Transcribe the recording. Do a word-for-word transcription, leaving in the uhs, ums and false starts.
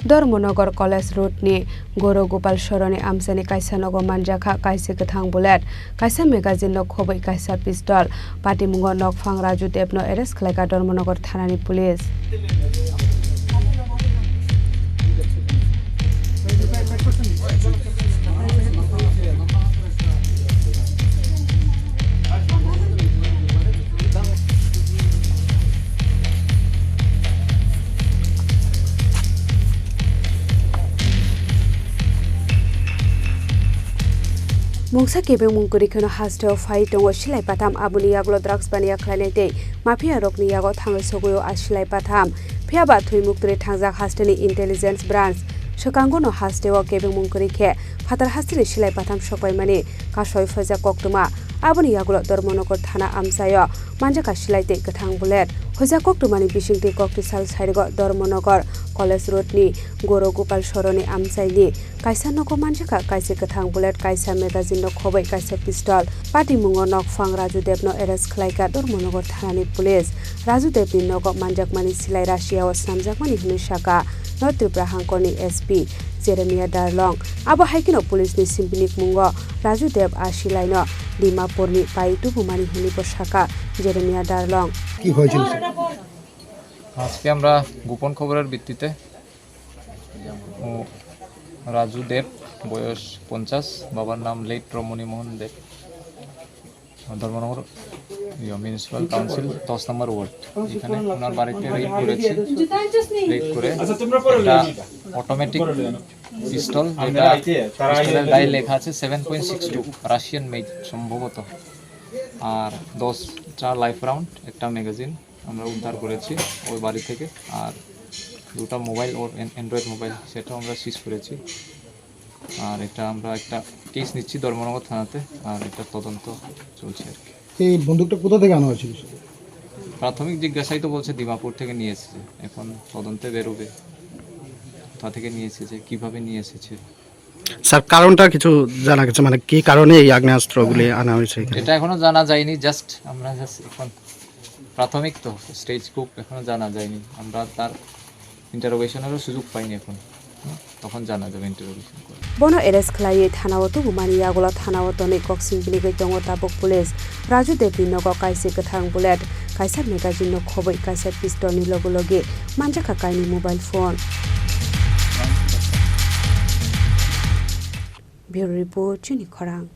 Dharmanagar College Road ni Goro Gopal Soroni amchaini kaisa nogo manjakha kaisa kwthang bullet, kaisa magazine no khobwi kaisa pistol. Patimungo nokphang Raju Deb no arrest khlaikha Dharmanagar thanani police. Mungsa kebengmung kwrwi kheno hasteo phai tongo silai batham, aboni yagulo drugs baniya khlainai tei mafia rokni yago thangwi sogwi o a silai batham. Phiya ba thwi muktwi thangjak hasteni intelligence branch swkango no hasteo kebengmung kwrwi khe phatar hasteni silai batham sokpaimani kasoi phaijak koktwma. Aboni yagulo Dharmanagar thana amchaio manjakha silai tei kwthang bullet. Phaijak koktwmani bisingtwi kokti sal sairogo Dharmanagar College Road ni Goro Gopal Soroni amchaini kaisa nogo manjakha kaisa kwthang bullet, kaisa magazine no khobwi kaisa pistol. Patimungo nokphang Raju Deb no arrest khlaikha Dharmanagar thanani police. Raju Deb ni nogo manjakmani silai Russia o snamjakmani hwnwi sakha North Tripura hangkorni S P Jeremiah Darlong. Abo hai kheno police ni simpinik mungo Raju Deb a silai no Dimapur ni pai tubumani hwnwi bo sakha Jeremiah Darlong. কি হয়েছিল স্যার? আজকে আমরা গোপন খবরের ভিত্তিতে ও রাজু দেব, বয়স পঞ্চাশ, বাবার নাম লেট রমণী মোহন দেব, ধর্মনগর, ইয়ে, মিউনিসিপ্যাল কাউন্সিল দশ নম্বর ওয়ার্ড। এখানে ওনার বাড়িতে রেড করেছি। রেড করে একটা অটোমেটিক পিস্তল, যেটা পিস্তলের গায়ে লেখা আছে seven point six two Russian made সম্ভবত, আর দশটা লাইফ রাউন্ড, একটা ম্যাগাজিন আমরা উদ্ধার করেছি ওই বাড়ি থেকে। আর দুটো মোবাইল, ওর অ্যান-, অ্যান্ড্রয়েড মোবাইল, সেটাও আমরা সিজ করেছি। আর এটা আমরা একটা কেস নিচ্ছি ধর্মনগর থানাতে, আর এটা তদন্ত চলছে আর কি। এই বন্দুকটা কোথা থেকে আনা হয়েছিল স্যার? প্রাথমিক জিজ্ঞাসায় তো বলছে দিমাপুর থেকে নিয়ে এসেছে, এখন তদন্তে বেরোবে কোথা থেকে নিয়ে এসেছে, কিভাবে নিয়ে এসেছে। স্যার, কারণটা কিছু জানা গেছে, মানে কি কারণে এই আগ্নেয়াস্ত্রগুলি আনা হয়েছে এখানে? এটা এখনো জানা যায়নি, জাস্ট আমরা জাস্ট এখন প্রাথমিক তো স্টেজ, খুব এখনো জানা যায়নি। আমরা তার ইন্টারোগেশনেরও সুযোগ পাইনি এখন, হুম, তখন জানা যাবে ইন্টারোগেশন করে। Bono arrest khlaiwi thanao tubumani yagulo thanao tonwi koksing biligwi tongo tabuk police. Raju Debni nogo kaisa kwthang bullet, kaisa magazine no khobwi, kaisa pistol ni logi logi manjakha kainwi mobile phone. Bureau Report, Chini Khorang.